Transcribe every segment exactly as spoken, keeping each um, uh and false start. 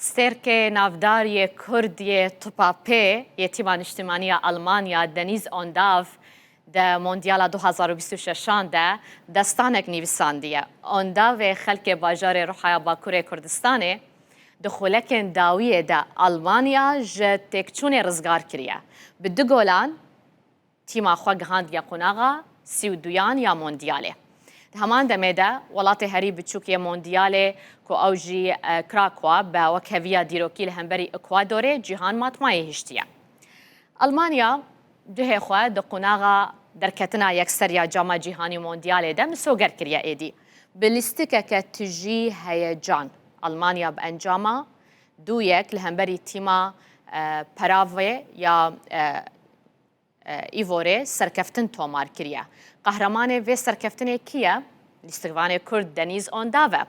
Stêrkê navdar yê Kurd yê Tupa Pê yê Tîma Niştimaniya Almanya Deniz Ondav de Mondyala du hazar û bîst û şeşan de destanek nivîsandiye. Ondavê xelkê bajarê Ruhaya Bakurê Kurdistanê di xulekên dawiyê de Almanya ji têkçûnê rizgar kiriye. Bi du golan tîma xwe gihandiye qonaxa sî û duyan ya Mondyalê. Di heman demê de welatê herî biçûk yê Mondyalê ku ew jî e, Krakow be wekheviya dîrokî li hemberî Ecuadorê cîhan matmayê hiştiye. Almanya cihê xwe di qonaxa derketina yekser ya Cama Cîhanî Mondyalê de misoger kiriye êdî. Bi lîstikeke tijî heyecan Almanya bi encama du yek li hemberî tîma e, Paraguay ya e, e, Îvorê serkeftin tomar kiriye. Qehremanê vê serkeftinê kî ye? Lîstikvanê Kurd Deniz Ondav e.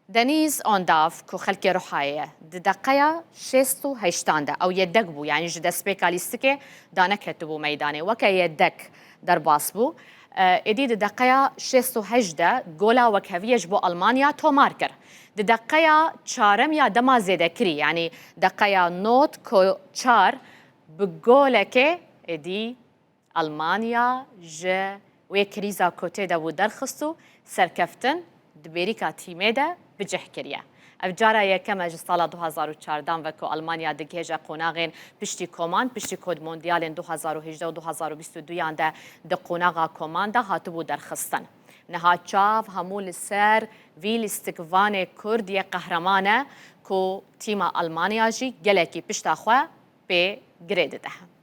Deniz Ondav ku xelkê Ruhayê ye, di deqeya şêst û heştan de ew yedek bû, yanî ji destpêka lîstikê daneketibû meydanê, weke yedek derbas bû. E, êdî di deqeya şêst û heşt de gola wekheviyê ji bo Almanya tomar kir. Di deqeya çarem ya dema zêdekirî, yanî deqeya nod ko çar, bi golekê êdî Almanya ji wê krîza ku tê de bû derxist û serkeftin di bêrîka tîmê de bi cih kiriye. Ev cara yekem e ji sala du hazar û çardan ve ku Almanya digihêje qonaxên piştî koman, piştî ku di Mondyalên du hazar û hejdeh û du hazar û bîst û duyan de di qonaxa koman de hatibû derxistin. Niha çav hemû li ser vî lîstikvanê Kurd yê qehreman e ku tîma Almanya jî gelekî pişta xwe pê girê dide.